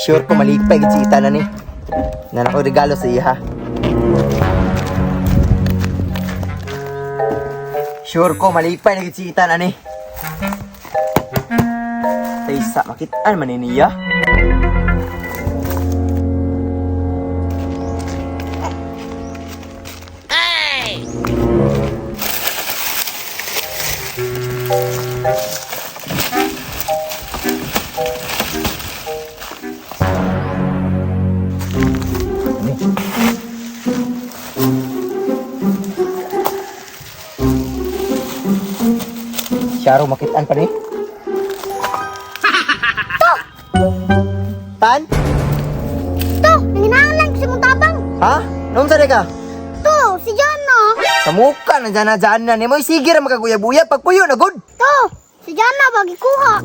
Sure ko malipay gid si Ethan ani. Nana ko regalo sa iya. Sure ko malipay na gid si Ethan ani. Taysa makitaan man ni niya. Syaro makitaan pa ni. Tan? To, nanginahanglan ko sa mong tabang. Ha? Noon sa ka? To, si John no. Sa muka na dyan na dyan na ni mo sige ra makaguyab-uyab pagpuyo na good. To, si John na bagi kuha.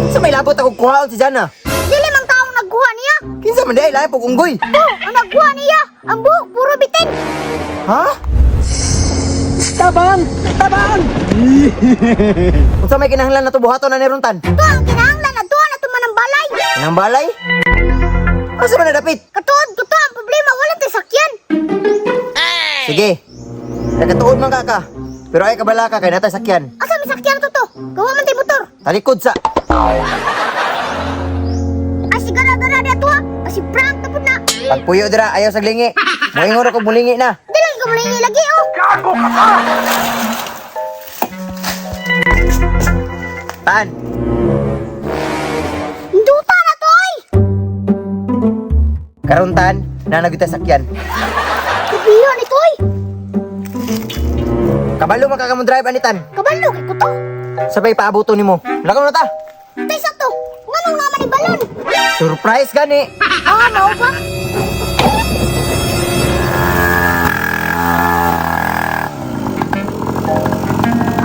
Sa may labot ako kuhaon si Jana. Dili mang taong nagkuha niya. Kinsa man di ay lahi pag unggoy. To, ang nagkuha niya, ang buhok puro bitin. Ha? Tabang! Tabang! Unsa may kinahanglan na to buhaton na ni Runtan? To, ang kinahanglan na tuwa na tuman ang balay. Nang balay? Asa man na dapit? Katuod ko to, ang problema wala tay sakyan. Sige. Nagatuod man ka ka. Pero ay kabala ka kay natay sakyan. Asa may sakyan to to? Gawa man tay motor. Talikod sa Ay sigara dara dia tuwa, kasi prank na pud na. Pagpuyo dira ayaw sa glingi. Moingon ako mulingi na. Dili ko mulingi lagi oh. Tan. Duta na to oy. Karon tan, nanagita sakyan. Kubiyo ni to oy. Kabalo man ka ka mo drive ani tan. Kabalo kay ko to. Sabay paabuto nimo. Lakaw na ta. Tay sa to. Nganong naman ni balon? Surprise gani. Ah, mao ba?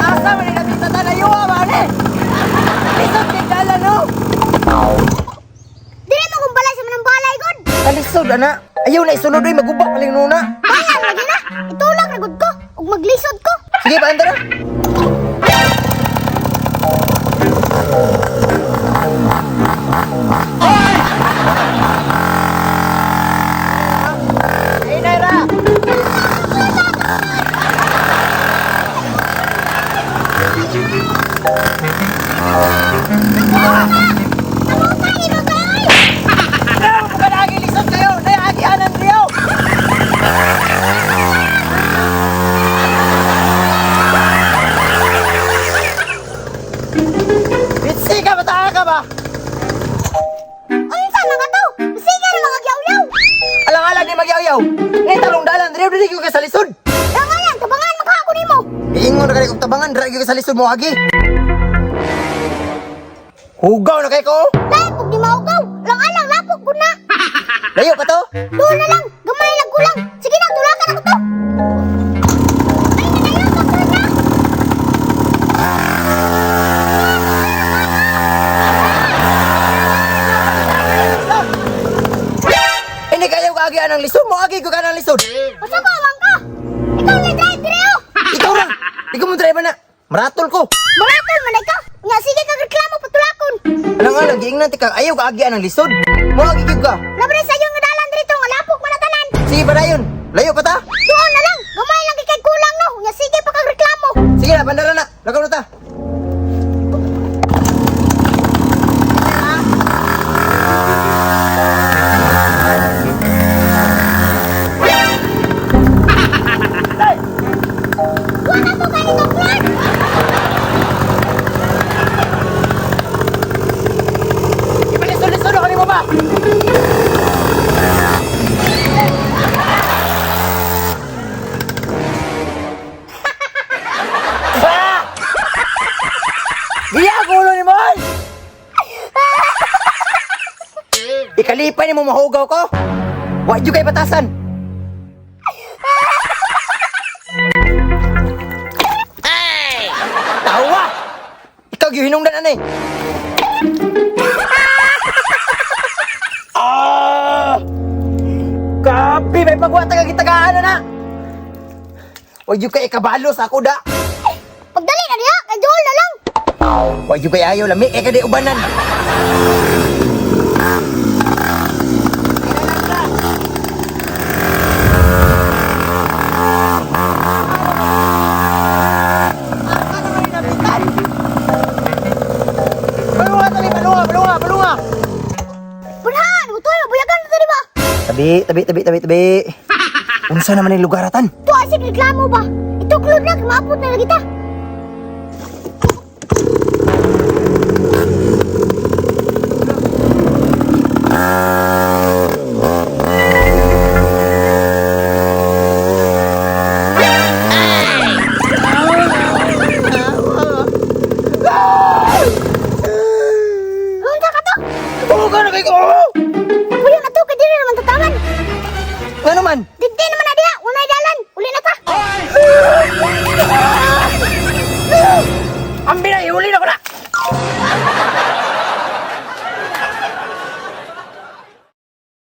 Asa man ni dapit tan ayo ba ni? Lisod kay dala no. Dili mo kung balay sa manang balay god. Kalisod ana. Ayaw na isulod oy maguba kaling nuna. Bayan lagi na. Itulak ra gud ko ug maglisod ko. Sige pa andara. Hey, Naira! Tayo mo kay. Grabe mo ka lagi lisod kayo! Naiagianan niyo! Bitsi ka ba? Taa ka ba? Unsa man ka to? Sige na mga gyawyaw. Alang-alang ni magyaw-yaw! Ngay talong dalan, Rio, dili ko ka sa lisod! Langayan, tabangan man ka ako nimo. Iingon na kayo kong tabangan, dira ka sa lisod mo, agi! Hugaw na kayo ko! Lain pug di maugaw. Lang-alang lapok gud na. Layo pa to! Doon na lang, gamay lang kulang. Sige na, tulakan ako to. Ay, nanayo, doktor na. Hindi kayo kaagian ang lisod mo, agi ko ka ng lisod! Pasako man ka. Ikaw na drive dire oh. Ikaw ra! Di ko mo driver na! Maratol ko! Maratol man ay ka. Nya sige kag reklamo patulakon. Alang-alang, giingnan ti ka, ayaw kaagian ang lisod! Mo agi gyud ka! Labre sa iyo nga dalan dito nga lapok man na tanan. Sige pa dayon! Layo pa ta! Doon na lang, gamay lang kay kulang no. Nya sige pa kag reklamo. Sige na, bandara na! Lakaw na ta! Wa na to kani doktor. Ipalisod-lisod ako nimo ba? Ah! Giya ang ulo ni Moy! Ikalipay ni mo mahugaw ko! Wa jud kay batasan! Tawa! Ikaw gyud hinungdan anay! Ah! Kapi, may pagwata ka gitagaan na na! Huwag yung kay ikabalo sa ako da! Pagdali na diha, kay dool na lang. Huwag yung kay ayaw lami, kay kadi ubanan! Tabi, tabi, tabi, tabi, tabi. Unsa naman yung lugaratan? Tuwa sig reklamo ba? Ituklod na, maapot na lagi ta. Unsa ka to? Oo, ka na kay ko! Puyo na to, kay dili naman tataman. Nga naman? Di